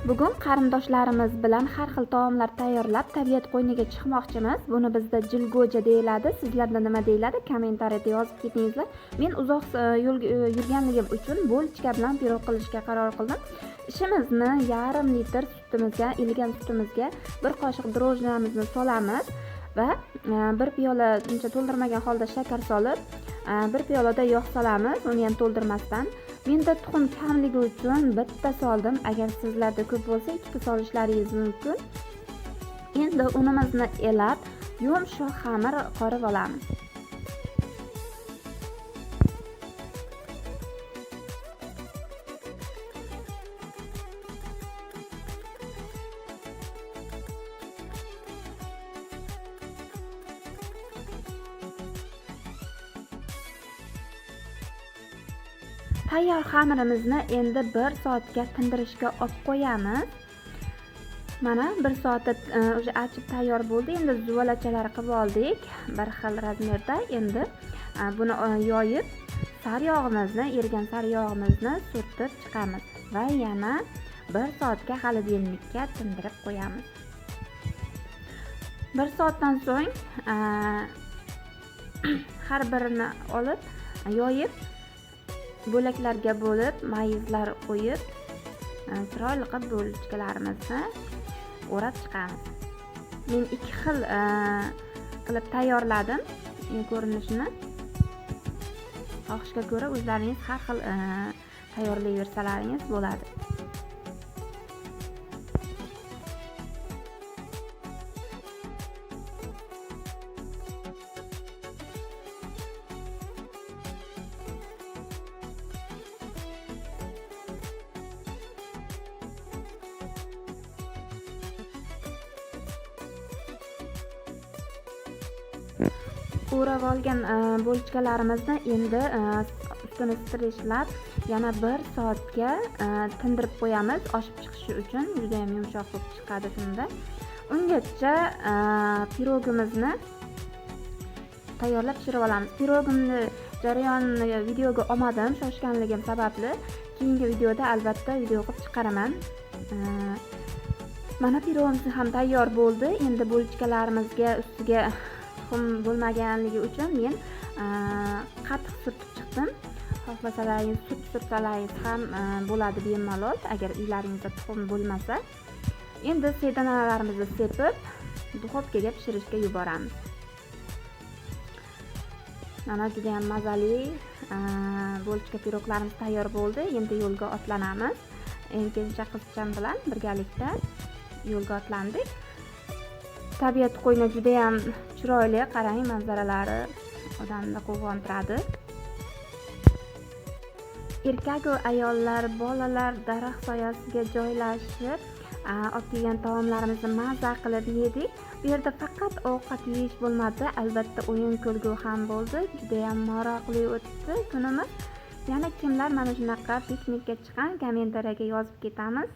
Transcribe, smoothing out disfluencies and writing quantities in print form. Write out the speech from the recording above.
Bugun qarindoshlarimiz bilan har xil taomlar tayyorlab tabiat qo'yniga chiqmoqchimiz. Buni bizda jilgo'ja deyiladi. Sizlarda nima deyiladi? Kommentariyada yozib ketingizlar. Men uzoq yo'l yurganligim uchun булочка bilan pirog qilishga qaror qildim. Ishimizni yarim litr sutimizga, iligan sutimizga bir qoshiq дрожжи mizni solamiz va bir piyola uncha to'ldirmagan holda shakar solib, bir piyolada yog' solamiz, uni ham to'ldirmasdan. Menda tuxum kamligi uchun bitta soldim. Agar sizlarda ko'p bo'lsa, ikkita solishlaringiz mumkin. Endi unimizni elab, yumshoq xamir qorib olamiz. Tayyor xamirimizni endi 1 soatga tindirishga olib qo'yamiz. Mana 1 soatda уже achib tayyor bo'ldi. Endi zuvalachalar qilib oldik bir xil razmerda. Endi buni yoyib, sariyog'imizni, erigan sariyog'imizni surtib chiqamiz va yana 1 soatga холодильник ka tindirib qo'yamiz. 1 soatdan so'ng har birini olib, yoyib, bo'laklarga bo'lib, mayizlar qo'yib, chiroyli qilib булочка larimizni o'rab chiqamiz. Men ikki xil qilib tayyorladim ko'rinishini. Xohishga ko'ra o'zlaringiz har xil tayyorlayversalaringiz bo'ladi. O'rab olgan булочка larimizni endi ustini streshlab, yana 1 soatga tindirib qo'yamiz, oshib chiqishi uchun. Juda ham yumshoq bo'lib chiqadi shunda. Ungacha pirogimizni tayyorlab pishirib olamiz. Pirogimni jarayonini videoga olmadim shoshganligim sababli. Keyingi videoda albatta video qilib chiqaraman. Mana pirogimiz ham tayyor bo'ldi. Endi булочка larimizga ustiga tuxum bo'lmaganligi uchun men qatiq surtib chiqdim. Xohlasalaringiz sut sursalaringiz ham bo'ladi bemalol, agar uylaringizda tuxum bo'lmasa. Endi sedanalalarimizni sepib, duxovkaga pishirishga yuboramiz. Mana juda ham mazali булочка piroglarimiz tayyor bo'ldi. Endi yo'lga otlanamiz. Engincha qizcham bilan birgalikda yo'lga otlandik. Tabiat qo'yni juda ham chiroyli, qarang, manzaralari odamni quvontiradi. Erkak va ayollar, bolalar daraxt soyasiga joylashib, olib kelgan taomlarimizni maza qilib yedik. Bu yerda faqat ovqat yeyish bo'lmadi, albatta o'yin kulgu ham bo'ldi. Juda ham maroqli o'tdi kunimiz. Yana kimlar mana shunaqa piknikka chiqqan, kommentariyaga yozib ketamiz.